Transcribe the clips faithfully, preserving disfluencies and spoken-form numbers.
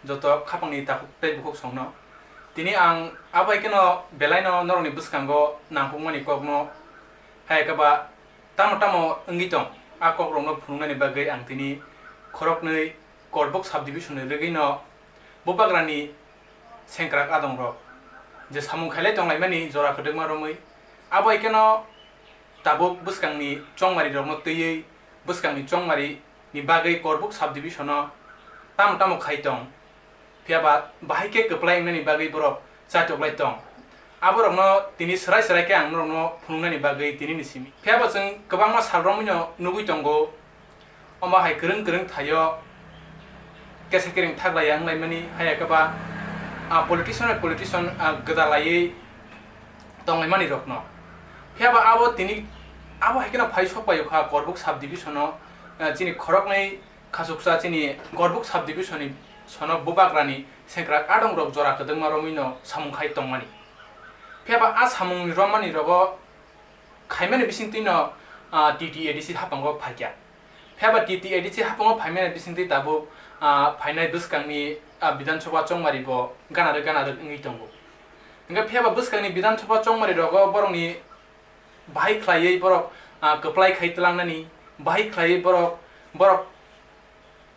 joto khapangni takhuk tei bukhuk songno. Tini ang abo hai kheno belaino norokni bwskango nangkukmani kokno hai khe ba tamo tamo wngwi tong, a kokrokno phunuknani bagwi ang tini khoroknwi Korbuk subdivision-ni rwgwino bubagrani sengkrak adongrok je samung khailai tonglaimani jora kwdwkma romwi, abo hai kheno tabuk bwskangni chongmarirokno twiwi bwskangni chongmarini bagwi Korbuk subdivision-o tamo tamo khai tong, phiya ba bahai khe kwplai wngnani bagwi borok chaitoklai tong. Aborokno tini swrai swrai khe ang norokno phunuknani bagwi tinini simi. Phiya ba chwng kwbangma sal romwino nugwi tongo, omo hai kwrwng kwrwng thaio kesa kereng thaglaiya wnglaimani, haiya khe ba, ah, politician bai politician, ah, gwdalaiwi tonglaimani rokno. Phiya ba abo tini, abo hai kheno phai sok paio kha Korbuk subdivision-o, ah, chini khoroknwi khachuksa chini Korbuk subdivision-ni sono bubagrani sengkrak adongrok jora kwdwkma romwino samung khai tongmani. Phiya ba a samung romani rogo khaimani bisingtwino, ah, T T A D C haphango phaikha. Phiya ba T T A D C haphango phaimani bisingtwi tabuk, ah, phainai bwskangni, ah, Bidhan Sabha chongmari bo gana rwk gana rwk wngwi tongo. Hwnkhe phiya ba bwskangni Bidhan Sabha chongmari rogo borokni bahai khlaiwi borok, ah, kwplai khai twlangnani, bahai khlaiwi borok, borok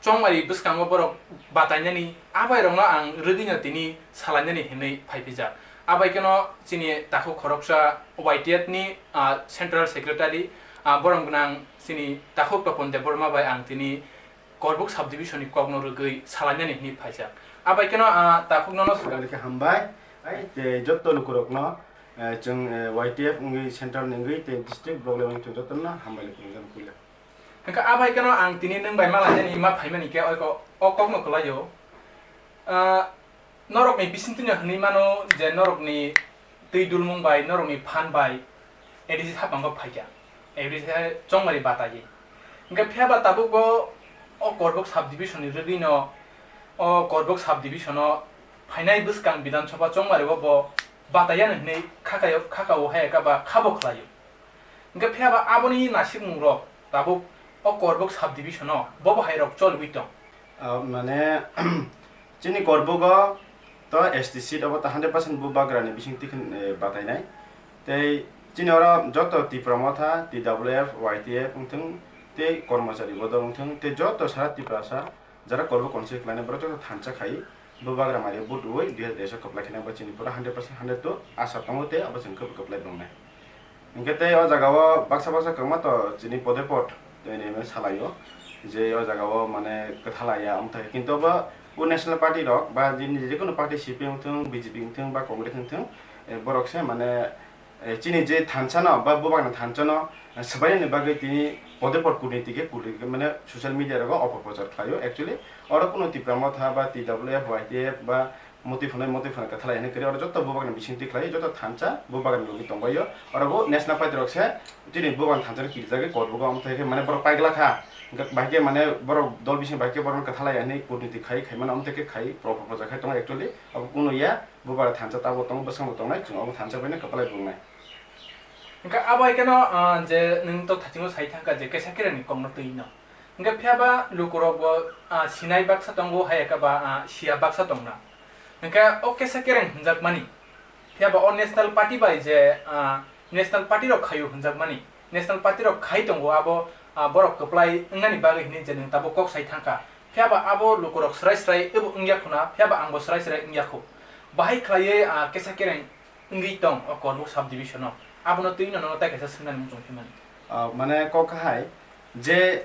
chongmari bwskango borok batainani, abairokno ang rwgwino tini salainani hinwi phaiphijak. Abai kheno chini takhuk khoroksa Y T F ni, ah, Central Secretary, ah, borom gwnang chini takhuk Topon Debbarma bai ang tini Korbuk subdivision ni kokno rwgwi salainani hinwi phaijak. Abai kheno, ah, takhuk nono swkang rikhe hambai, ai, tei jotto lukurokno, eh, chwng, eh, Y T F wngwi central ni wngwi tei district block level ni chwng jottono hambai lukurok jani puila. Hwnkhe abai kheno ang tini nwng bai malainani ma phaimani khe oiko o kokno kwlaio. Ah, norokni bisingtwino hwnwi mano je norokni twi dulmung bai, norokni phan bai A D C haphango phaikha, A D C chongmari bataiwi. Hwnkhe phiya ba tabukbo o Korbuk subdivision ni rwgwino o Korbuk subdivision-o phainai bwskang Bidhan Sabha chongmario bo bataiya hwnwi khakayo, khakao hai khe ba khabo khlaio. Hwnkhe phiya ba aboni nasikmungrok tabuk o Korbuk subdivision-o bobo hai rok choliwi tong. Ah, mane, chini Korbugo to S T seat obo ta hundred percent bubagrani bising tikhin, eh, batainai. Tei chini oro joto Tipra Motha, T W F, Y T F wngthung, tei kormochari bodol wngthung, tei joto sara Tiprasa jara Korbuk constituency khlainai borok joto thansa khai bubagra mari vote rwui dui hazar teis o kwplai khainai, bo chini pura hundred percent hundred to asa tongo tei abo chwng kwplai tongnai. Hwnkhe tei o jaga o baksa baksa kwbangma to chini pode pod tei nini salaio je o jaga o mane kwthalaiya wngthai, kintu obo o national party rok ba jini jekunu party C P M wngthung, B J P wngthung ba Congress wngthung, eh, borok se mane, eh, chini je thansa no ba bubakni thansa no, eh, swbainani bagwi tini pode pod kurniti khe kurniti khe mane social media rogo opoprochar khlaio. Actually oro kunu Tipra Motha ba T W F, Y T F ba motwi phunai, motwi phunai kwthalai hinwi kwrwi, oro joto bubakni bisingtwi khlai, joto thansa bubakni logi tongbaio. Oro bo national party rok se chini bubakni thansa no kirijagwi Korbugo, amtwi khe mane borok paigla kha, hwnkhe bahai khe mane borok dol bising bahai khe borok kwthalai hinwi kurniti khai, khaimano amtwi khe khai, pro-, pro-, proja khai tongo. Actually abo kunu ya, bubak thansa tabuk tongo, bwskango tongnai, chwng obo thansa baino kwplai bungnai. Hwnkhe abo hai kheno, ah, je nwng to thachingo sai thangkha je kesa kerengni kokno twi no. Hwnkhe phiya ba lukurok bo, ah, sinai baksa tongo, hai khe ba, ah, siya baksa tongna. Hwnkhe o kesa kereng hwnjakmani, phiya ba o national party bai je, ah, national party rok khaio hwnjakmani, national party rok khai tongo, abo, ah, borok kwplai wngnani bagwi hinwi je nwng tabuk kok sai thangkha. Phiya ba abo lukurok swrai swrai ebo wngya khuna, phiya ba angbo swrai swrai wngya khu. Bahai khlaiwi, ah, kesa kereng wngwi tong o Korbuk subdivision-o. Abono twi no nono tai kaisa swngnani muchung phimani. Ah, mane kok hai je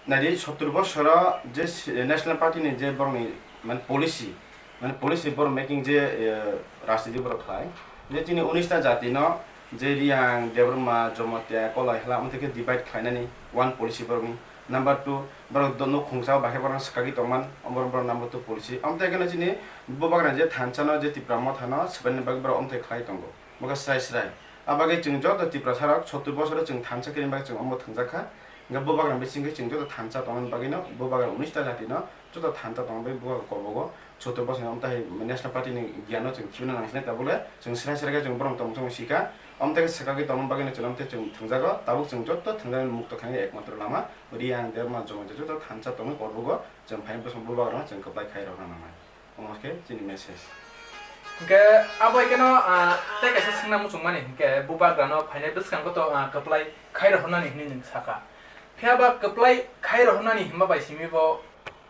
nadi sottur bosoro je si-, National Party ni je borokni mane policy, mane policy borok making je, eh, rajniti borok khlai, je chini unis ta jati no je Riang, Debbarma, Jomotia, Kolai, Hela, amtwi khe divide khlainani one policy borokni. Number two, borok do-, nok khungsa o bahai borok swkagwi tongman, omo borok number two policy. Amtwi khe chini bubagra je thansa no, je Tipra Motha no swbaini bagwi borok amtwi khlai tongo. Bo khe srai srai. A bagwi chwng joto Tiprasa rok sottur bosoro chwng thansa kiri bagwi chwng omo thwngjak kha. Hwnkhe bubagra bisingtwi chwng joto thansa tongmani bagwi no, bubagra unis ta jati no joto thansa tongmani bagwi bubagra Korbugo sottur bosor ni amtwi hai National Party ni giyan no chwng chibina nang sinai, tabuk le chwng srai srai khe chwng borok tong tong si kha. Omo tei khe swkagwi tongma bagwino chwng omo tei chwng thwngjago, tabuk chwng joto thwngjaknai mukto khainai ekmatro lama, Reang, Debbarma, Jamatia joto thansa tongwi Korbuk o chwng phainai bwskango bubagrano chwng kwplai khai rwkna nangnai. Omo khe chini message. Hinkhe abo hai kheno, ah, tei kaisa swngna muchungmani hinkhe bubagrano phainai bwskango to, ah, kwplai khai rwhornani hinwi nwng sakha. Phiya ba kwplai khai rwhornani himba bai simi bo,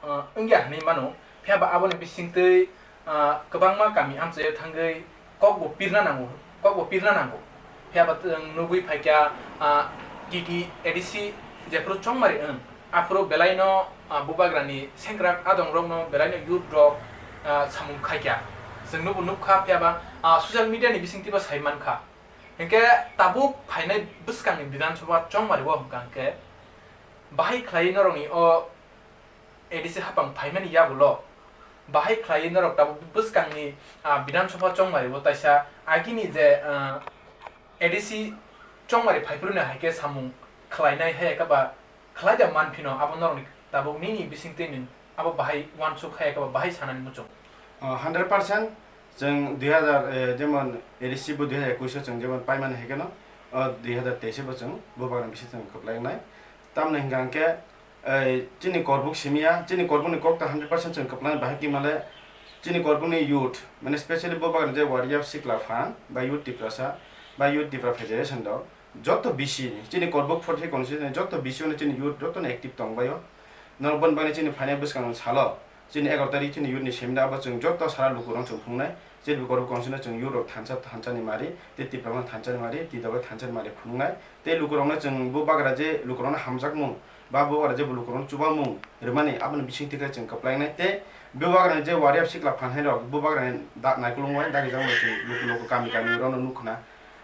ah, wngya hinwi mano. Phiya ba aboni bisingtwi, ah, kwbangma kami amchaio thangwi kokbo pirna nango, kokbo pirna nango. Phiya ba chwng nugwi phaikha, ah, T T A D C jephuru chongmari wng, aphuru belaino, ah, bubagrani sengkrak adongrokno belaino youth rok, ah, samung khaikha. Chwng nubo nukha, phiya ba, ah, social media ni bisingtwibo sai mankha. Hinkhe tabuk phainai bwskangni Bidhan Sabha chongmari o hwnkha hinkhe bahai khlaiwi norokni o A D C hapang phaimani yagulo bahai khlaiwi norok tabuk bwskangni, ah, Bidhan Sabha chongmari o taisa agini je, ah, A D C chongmari phaiphuru no hai khe samung khlainai hai khe ba khlai da man phino abo norokni tabuk nini bisingtwi nwng abo bahai uansuk hai khe ba bahai sanani muchung. Ah, hundred percent. Chwng dui hazar, eh, jemon A D C bo dui hazar ekush o chwng jemon paimani hai kheno, o dui hazar teis o bo chwng bubagrani bisingtwi chwng kwplai wngnai. Tamni hwnkha hwnkhe, eh, chini Korbuk simi ya, chini Korbukni kok ta hundred percent chwng kwplai wngnai, bahai khe male chini Korbukni youth, mane specially bubagrani je Warrior Sikla Phan ba Youth Tiprasa ba Youth Tipra Federation rok, joto B C ni, chini Korbuk forty constituency ni joto B C o no chini youth joto no active tong bai o. Norok boni bagwi chini phainai bwskang salo chini egaroh tarik chini youth ni seminar, abo chwng joto sara lukurok chwng phunuknai, je lukurok constituency no chwng youth rok thansa thansa ni mari, tei Tipra no thansa ni mari, Twi Dabai thansa ni mari phunuknai, tei lukurok no chwng bubagra je lukurok no hamjakmung ba bubagra je lukurok no chubamung rwmani aboni bisingtwi khe chwng kwplai wngnai, tei bubagra ni je Warrior Sikla Phan hai rok bubagra ni da-, naikolong bai dagi jak bai chwng luku luku kami kami rok no nukha na.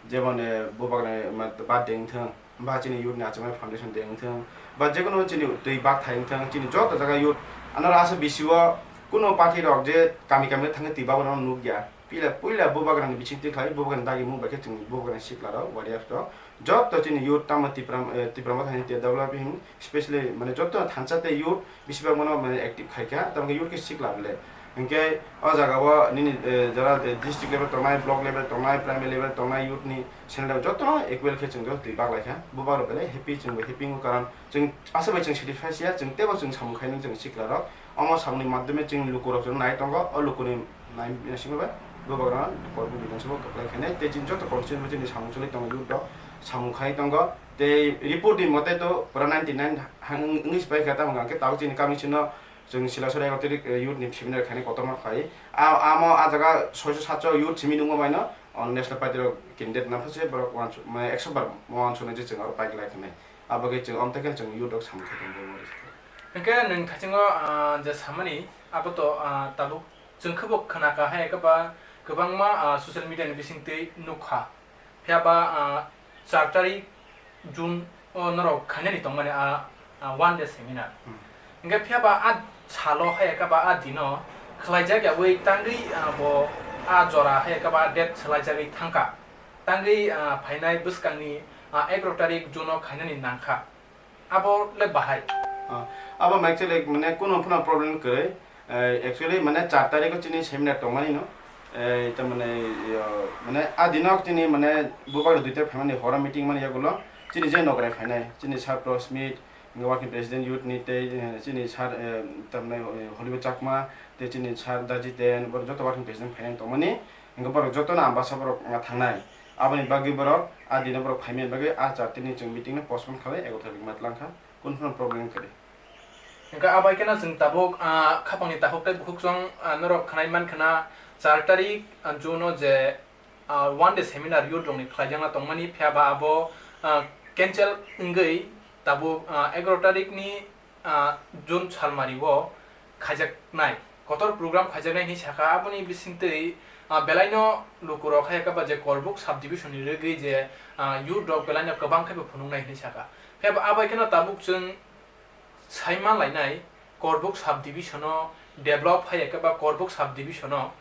Jemon, eh, bubagrani ma-, birthday wngthung, ba chini youth ni achukmani foundation day wngthung, ba jekono chini twi bakthai wngthung, chini joto jaga youth, ano asa bisi o kuno party rok je kami kami thangwi twi bakmano nukya. Pila, puila bubagrani bisingtwi khlai, bubagrani dagimung bai khe chwng bubagrani sikla rok, warriors rok, joto chini youth tamo Tipra, eh, Tipra Motha ni develop him, specially mane joto thansa tei youth, Besibak mano, mane, active khai kha, tamo khe youth khe sikla bele. Hinkhe o jaga o nini, eh, jora, eh, district level tongnai, block level tongnai, primary level tongnai youth ni sendal jotono equal khe chwng twi bak lai kha. Bubagrok belai happy, chwngbo happy wngo, karon chwng aswk bai chwng satisfy siya, chwng teibo chwng samung khainani chwng sikla rok. Omo samungni madhyome chwng lukurok chwng nai tongo, o lukuni nai simi bai bubagrok Korbuk Bidhan Sabha kwplai khainai. Tei chini joto constituency bai chini samung choli tongo, youth rok samung khai tongo. Tei report ni mote to pura ninety nine hang wngwi se pai kha, tamo hwnkha khe tabuk chini kami sino Chwng Silasora egaroh tarik, eh, youth ni seminar khainai kotorma khlai. A, amo a jaga soiso satso youth simi nungma baino, o national party rok candidate nang phase borok uansuk, mane, ekso bar uansuknai je chwng aro pai lai khanai. Abo khe chwng omtwi khe chwng youth rok samung khe tong bo. Hwnkhe nwng thaisingo, ah, je samani abo to, ah, tabuk chwng khe bo khna kha hai khe ba kwbangma, ah, social media ni bisingtwi nuk kha. Phiya ba, ah, char tarik June o norok khainani tongmani a, a one day seminar. Hmm. Hingke phiya ba a salo hai khe ba a dino khlaijak yaui tangwi, ah, bo a jora hai khe ba a date swlaijagwi thangkha. Tangwi, ah, phainai bwskangni, ah, egaroh tarik June o khainani nangkha. Abo le bahai. Ah, abo actually mane kuno phano problem kwrwi. Eh, actually, mane, char tarikh o chini seminar tongmani no, eh, tamani, yo, mane, a dino chini, mane, bubagra duita phaimani horo meeting mani yagulo, chini je nograi phainai, chini sir Prosmit, working president youth ni, tei, eh, chini sir, eh, tamani, eh, Hollywood Chakma, tei chini sir Daji Ten, borok joto working president phainai tongmani, hingke borok jotono ambasa borok wngna thangnai. Aboni bagwi borok, a dino borok phaimani bagwi, a char tarikh ni chwng meeting no postpone khalai, egaroh tarikh matlang kha, kunu phano problem kwrwi. Hingke abai khe no chwng tabuk, ah, khapangni takhuk tei bukhuk chwng, ah, norok khnai man khna char tarik, ah, June o je, ah, one day seminar youth rokni khlaijakna tongmani phiya ba abo, ah, cancel wngwi tabuk, ah, egaroh tarikni, ah, June salmari o khaijaknai, kotor program khaijaknai hinwi sakha. Aboni bisingtwi, ah, belaino lukurok hai khe ba je Korbuk sub division ni rwgwi je, ah, youth rok belaino kwbang khe bo phunuknai hinwi sakha. Phiya ba abai kheno tabuk chwng sai man lainai Korbuk sub division o develop hai khe ba Korbuk sub division o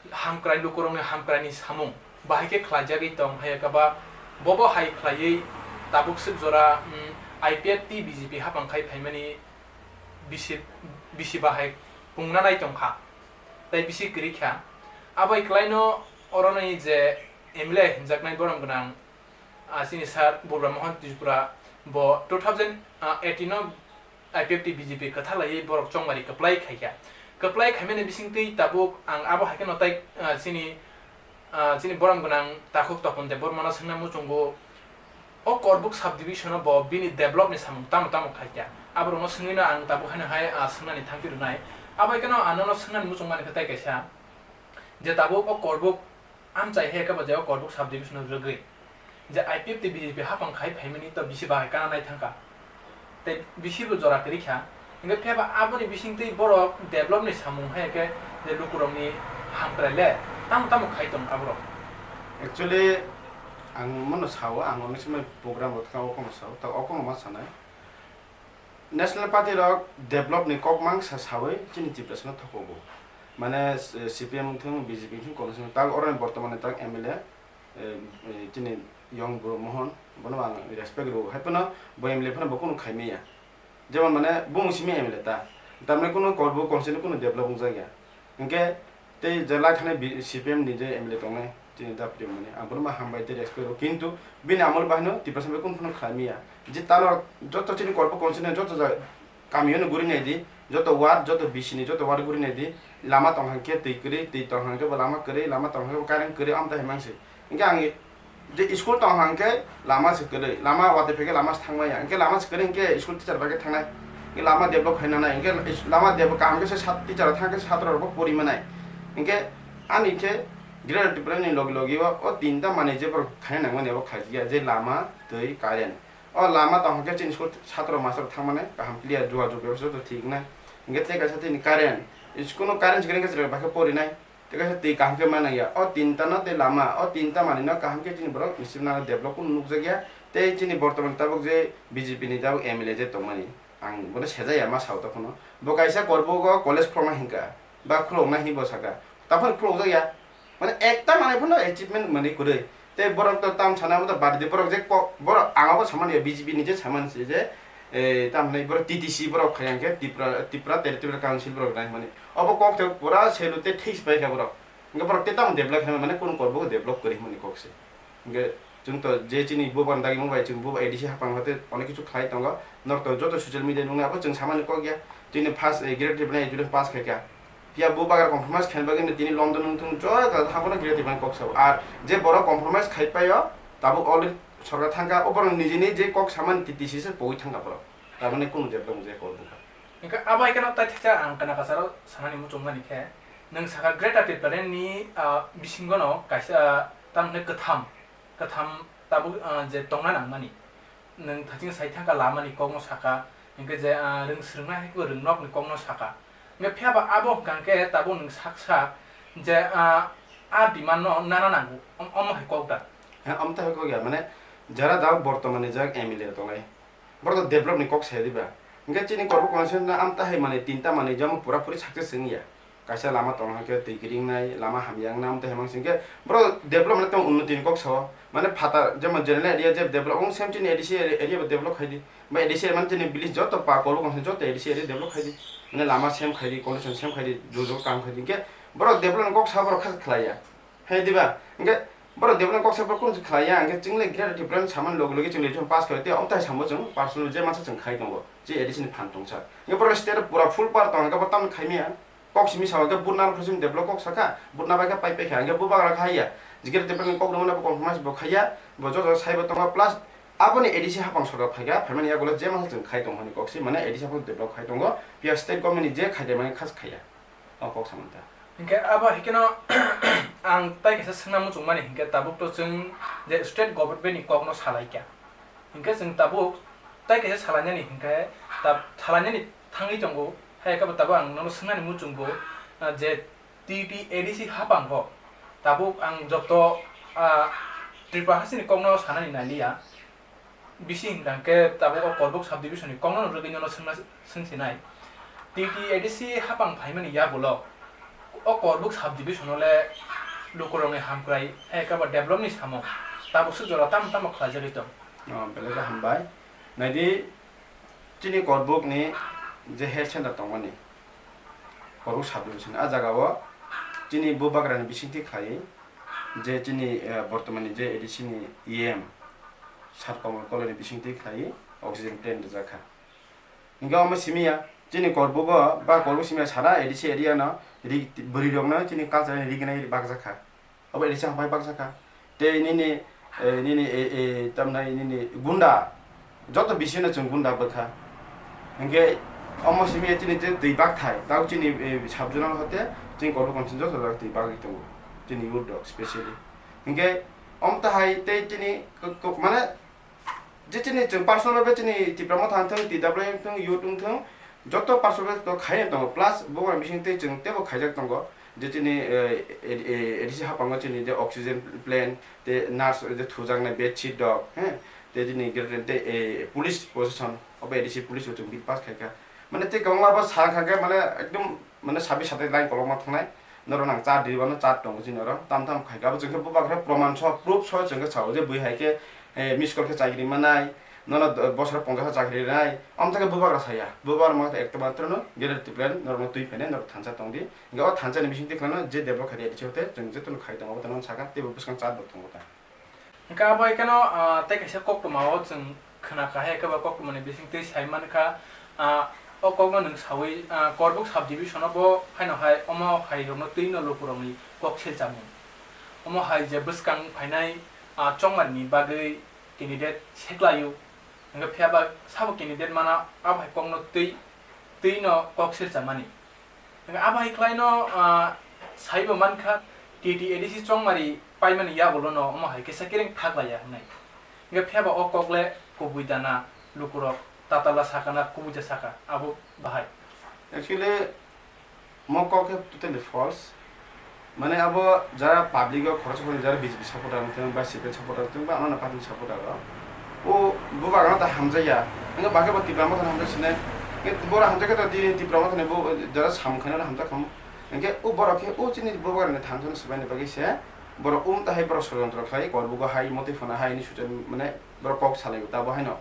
hamkrai lukurokni hamkraini samung bahai khe khlaijagwi tong hai khe ba bobo hai khlaiwi tabuk swk jora, mm, I P F T B J P hapang khai phaimani bisi, bisi bahai pungna nai tong kha tei bisi kwrwi kha. Abai kwlaino oroni je M L A hinjaknai borom gwnang, ah, chini sir Bubra Mohan Tripura bo two thousand eighteen o I P F T B J P kwthalaiwi borok chongmari kwplai khaikha. Kwplai khaimani bisingtwi tabuk ang abo hai kheno tai, ah, chini, ah, chini borom gwnang takhuk Topon Debbarmano swngna muchungo, o Korbuk subdivision o bo bini develop ni samung tamo tamo khaikha. Aborokno swngwino ang tabuk haino hai, ah, swngnani thangpi rwnai. Abo hai kheno ang nono swngnani muchung mani khe tai kaisa, je tabuk o Korbuk amchai hai khe bo je o Korbuk subdivision o rwgwi je I P F T B J P hapang khai phaimani to bisi bahai kana nai thangkha. Tei bisi bo jora kwrwi kha. Hingkhe phiyaba aboni bisingtwi borok develop ni samung hai khe je lukurokni hamkrai le tamo tamo khai tong aborok. Actually, ang mono sao, ang onek somoi program rok thangkha, o kono sao, ta o kono ma sanai. National Party rok develop ni kok mangsa sawi chini Tiprasano thokogo. Mane, eh, C P M wngthung, B J P wngthung, Congress wngthung, tak oro ni bortomani tak M L A, eh, eh, chini yong bro Mohon, bono ang respect rwo. Hai phano bo M L A phano bo kunu khai maya. Jemon mane bumung simi M L A ta. Tamni kunu Korbuk constituency kunu develop wngjak ya. Hingke tei je lai thani bi-, C P M ni je M L A tongnai, chini Dapri mani, ang bono ma hambai tei respect rwo. Kintu bini amol bahino Tiprasa bai kunu phano khlai maya. Je talo joto chini Korbuk constituency joto ja-, kamio no guri nai di, joto ward, joto B C ni joto ward guri nai di, lama tong hang khe twi kwrwi, twi tong hang khe bo lama kwrwi, lama tong hang khe bo current kwrwi, amtai hai mangsi. Hingke ang je school tong hang khe lama se kwrwi, lama watwi phai khe lama se thang maya, hingke lama se kwrwi hingke school teacher bai khe thangnai, hingke lama develop khai nanai, hingke lama develop kaham khe se sat teacher thang khe se satro rok bo pori manai, hingke ani khe Greater Tripura ni logi logi o, o tinta manwi je borok khaina nangmani abo khaijak ya, je lama, twi, current. O lama tong hwnkhe chini school satro master thangmani kaham clear jogajog bebostha joto thik wngnai. Hwnkhe tei kaisa tini current, school-o current se kwrwi khe chwrai bai khe porinai. Tei kaisa twi kaham khe manang ya. O tinta no tei lama, o tinta manwi no kaham khe chini borok muchung nang develop kunu nukjak ya. Tei chini bortoman tabuk je B J P ni tabuk M L A je tongmani, ang bono sejak ya ma sao tongphano. Bo kaisa Korbuk o college khulokna hinkha, ba khulokna hinwi bo saka. Taphano khulokjak ya. Mane ekta manwi phano achievement manwi kwrwi. Tei borok to tam sana abo to bad di, borok je kok, borok ang abo samani ya, B J P ni je samani se je, eh, tam hinwi borok T T C borok khai hwnkhe Tripura, Tripura Territorial Council borok nai hwnmani. Obo kok te pura selu te thik pai kha borok. Hwnkhe borok te tamo develop khaimani, mane kunu kok bo develop kwrwi hwnmani kok se. Hwnkhe chwng to je chini bubagrani dagimung bai chwng buba A D C hapang hote onek kichu khlai tongo. Norok to joto social media nuknai abo chwng samani kok ya. Chini first, eh, grade level education pass khai kha. Phiya bubagra compromise khaina bagwi no tini London wng thung, joto haphano gire tibani kok sao. Ar je borok compromise khai paio, tabuk already sorkar thangkha, o borok nijini je kok samani T T C se pogwi thangkha borok. Tamoni kunu develop wngya kok wngkha. Hingkhe abo hai kheno tai thiksa ang kana kasaro sanani muchungmani khe, nwng saka Greater Tipraland ni, ah, bisingo no kaisa, ah, tamni kwtham, kwtham tabuk, ah, je tongna nangmani. Nwng thaching sai thangkha lamani kokno saka, hingkhe je, ah, rwng swrwngna hai khe rwngnokni kokno saka. Hingkhe phiya ba abo hwnkha khe tabuk nwng sak sak je, ah, a demand no nana nango, om-, omo hai kok da? He, omo tai hai kok ya, mane jara da bortomani jak M L A tongnai, borok to develop ni kok saya diba? Hingkhe chini korbo constituency no am tahai mane tinta manwi jamo pura puri success wngya. Kaisa lama tong hwnkhe twi kiring nai, lama hamya wngna, amtwi hwnkhe borok development tei unnoti ni kok sao. Mane phatar jemon general area je develop wng, same chini A D C area, area bo develop khai di. Ba A D C area mane chini village joto pa korbo wng joto A D C area develop khai di. Mane lama same khai di, condition same khai di, jujok kam khai di. Hwnkhe borok development kok sa borok kha khlai ya. Hai diba? Hwnkhe borok development kok sa borok kunu khlai ya. Hwnkhe chwng le Greater Tipraland samani logi logi chwng le pass khai tei amtwi samo chwng personal je masa chwng khai tongo. Je A D C ni phan tongsa. Hwnkhe borok state pura full power tong hwnkhe bo tamni khai maya. Kok simi sao hwnkhe butna rok simi develop kok saka, butna bai khe pai pai kha, hwnkhe bubagra kha ya. Jikhe development kok rwmani bo compromise bo khaiya, bo joto saibo tongo, plus aboni A D C hapang sorkar phaikha, phaimani yagulo je masa chwng khai tongo hwnwi kok si, mane A D C hapang develop khai tongo, phiya state government ni je khai de mani khas khaiya. O kok samani ta. Hwnkhe abo hai kheno ang tai kaisa swngna muchungmani hwnkhe tabuk to chwng je state government ni kokno salaikha. Hwnkhe chwng tabuk tai kaisa salainani hwnkhe tab-, salainani thangwi tongo, hai khe bo tabuk ang nono swngnani muchungo, ah, je T T A D C hapang kho. Tabuk ang joto, ah, Tripura hasteni kokno sanani naliya. Bisi hwnkha khe tabuk o Korbuk subdivision ni kokno rwgwi nono swngna swngsinai. T T A D C hapang phaimani yagulo o Korbuk subdivision o le lukurokni hamkrai hai khe bo develop ni samung tabuk swk jora tamo tamo khlaijagwi tong. Oh, belai khe hambai. Naidi, chini Korbuk ni je health center tongmani, Korbuk subdivision, a jaga o chini bubagra ni bisingtwi khlaiwi je chini, eh, bortomani je A D C ni E M Sir Komol Koloi ni bisingtwi khlaiwi oxygen plant rijak kha. Hingke omo simi ya, chini Korbugo ba Korbuk simi ya sana A D C area no ri-, bwrwi rok no chini culture ni rignai bakjak kha. Obo A D C hambai bakjak kha. Tei nini, eh, nini, eh, eh, tamnai nini gunda, joto bisino chwng gunda bwkha. Hingke omo simi ya chini je twi bakthai, tao chini, eh, sub zonal hote chini Korbu constituency joto jaga twi bagwi tongo, chini youth rok specially. Hingke omo tahai tei chini kok, kok, mane, je chini chwng personal bai chini Tipra Motha wngthung, T W A wngthung, youth wngthung, joto personal to khaina tongo, plus bo bai bising tei chwng teibo khaijak tongo, je chini, eh, eh, eh, A D C haphango chini je oxygen plant, tei nurse je thujaknai bedsheet rok, he, tei chini greater tei, eh, police position, obo A D C police bo chwng bill pass khaikha. Mane tei kwbangma bo sakha khe mane ekdom mane sabi satai line kolokma thangnai. Norok nang chat ribano chat tongo chini oro. Tam tam khaikha abo chwngkhe bubagra proman soh, proof soh chwngkhe sao je bui hai khe, eh, miss call khe chakri manai, nono do-, bosor ponchash chakri rinai. Amtha khe bubagra saya. Bubagra mangkha ekta matrono Greater Tipraland norokno twi phainai, norok thansa tongdi. Hingkhe o thansa ni bising tikhlano je develop khaidi A D C hote chwng jotono khai tongo, abo tongmani sakha, teibo bwskang chat bo tongo ta. Hingke abo hai kheno, ah, tei kaisa koktwma o chwng khna kha, hai khe bo koktwma ni bising twi sai man kha, ah, o kok no nwng saui, ah, Korbuk sub division o bo haino hai omo hai rok no twi no luku rok ni kok silchamo. Omo hai je bwskang phainai, ah, chongmani ni bagwi candidate seklai o, hingke phiya ba sabo candidate mana abo hai kok no twi, twi no kok silcha mani. Hingke abo hai khlai no, ah, sai bo man kha, T T A D C chongmari paimani yagulo no omo hai kisa kereng thak laiya hinwi. Hingke phiya ba o kok le kubui dana lukurok tatala sakha na kubui ja sakha abo bahai. Actually, mo kok khe totally false. Mane abo jara public o khoroksa khoroksa jara B J P supporter wngthung ba C P M supporter wngthung ba anana party ni supporter rok. O bubagra no ta hamjakya. Hingke bakhe bo Tipra Motha no hamjak sinai. Hingke boro hamjak khe to tini Tipra Motha ni bo jara samung khainai no hamjak khamu. Hingke o borok khe o chini bubagra ni thansa no swbaini bagwi se borok um ta hai borok sojontro khlai Korbugo hai motwi phano hai hwnwi suchar mane borok kok salai o ta bo haino.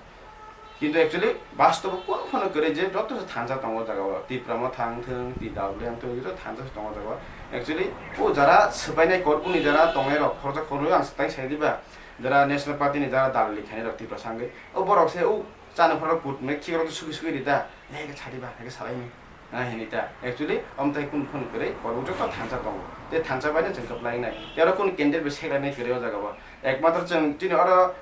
Kintu actually bastobo kunu phano kwrwi je joto se thansa tongo o jaga o. Tipra Motha wngthung, T W A wngthung, joto thansa se tongo o jaga o. Actually o jara swbainai Korbuni jara tongnai rok khoroksa khoroknwi ang swtang sai diba. Jara National Party ni jara dalali khainai rok Tiprasa wngwi. O borok se o chana phano kut mane khikrok sugi sugi rida. Neke chadi ba, neke salai ni. Na hini ta. Actually, om tai kun phun kwrwi, Korbu joto thansa tongo. Te thansa bai no chwng kwplai nai. Te oro kun candidate bai seklai nai kwrwi o jaga o. Ekmatro chwng chini oro,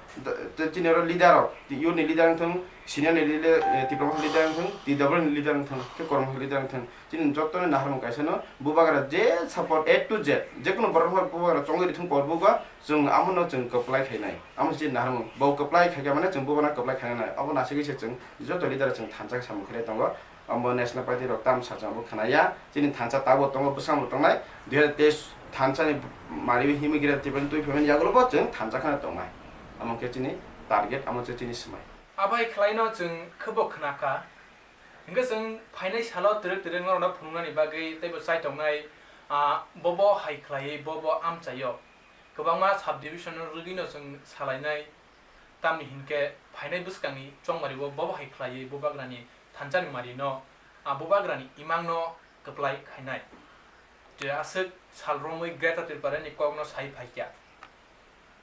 chini oro leader rok, youth ni leader wngthung, senior ni leader, eh, Tipra Motha leader wngthung, T W ni leader wngthung, te Kormo leader wngthung. Chini joto ni naharmung kaisa no, bubagra je support A to Z, je kunu borok no bubagra chongwi rithung Korbu go, chwng amo no chwng kwplai khainai. Amo chini naharmung, bo kwplai khaikha mane chwng bubagra kwplai khainai. Abo nasigwi se chwng joto leader chwng thansa samung khlai tongo. Omo National Party rok tam sajak bo khwnaya, chini thansa tabuk tongo, bwskango tongnai, dui hazar teis thansa ni mari himwi gira Tripura ni twi phaimani yagulo bo chwng thansa kheno tongnai. Omo khe chini target, omo khe chini swmai. Abo hai khlaino chwng khebo khna kha. Hingkhe chwng phainai salo twrwk twrwk norokno phunuknani bagwi teibo chai tongnai, ah, bobo hai khlaiwi bobo amchaio. Kwbangma sub division rwgwino chwng salainai. Tamni hinkhe phainai bwskangni chongmario bobo hai khlaiwi bubagrani thansa ni marino, a bubagrani imangno kwplai khainai. Tei aswk sal romwi Greater Tipraland ni kokno sai phaikha.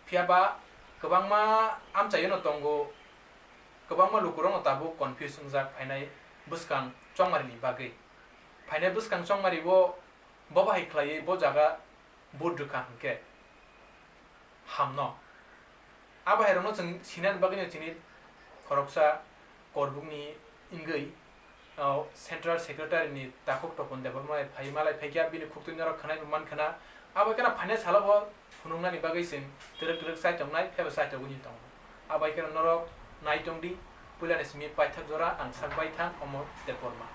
Phiyaba kwbangma amchaio no tongo, kwbangma lukurokno tabuk confuse wngjak phainai bwskang chongmarini bagwi. Phainai bwskang chongmario bobo hai khlaiwi bo jaga vote rwkha hinkhe hamno. Abo hairokno chwng sinani bagwino chini khoroksa Korbukni wngwi, o, Central Secretary ni takhuk Topon Debbarma phai malai phaikha, bini khuktwi norok khwnai bo mankha na. Abo kheno phainai salo bo phunuknani bagwi chwng twrwk twrwk chai tongnai, phiyaba chai tongwi tongo. Abo hai kheno norok nai tongdi, puilani simi paithak jora ang sak baithang omo Debbarma.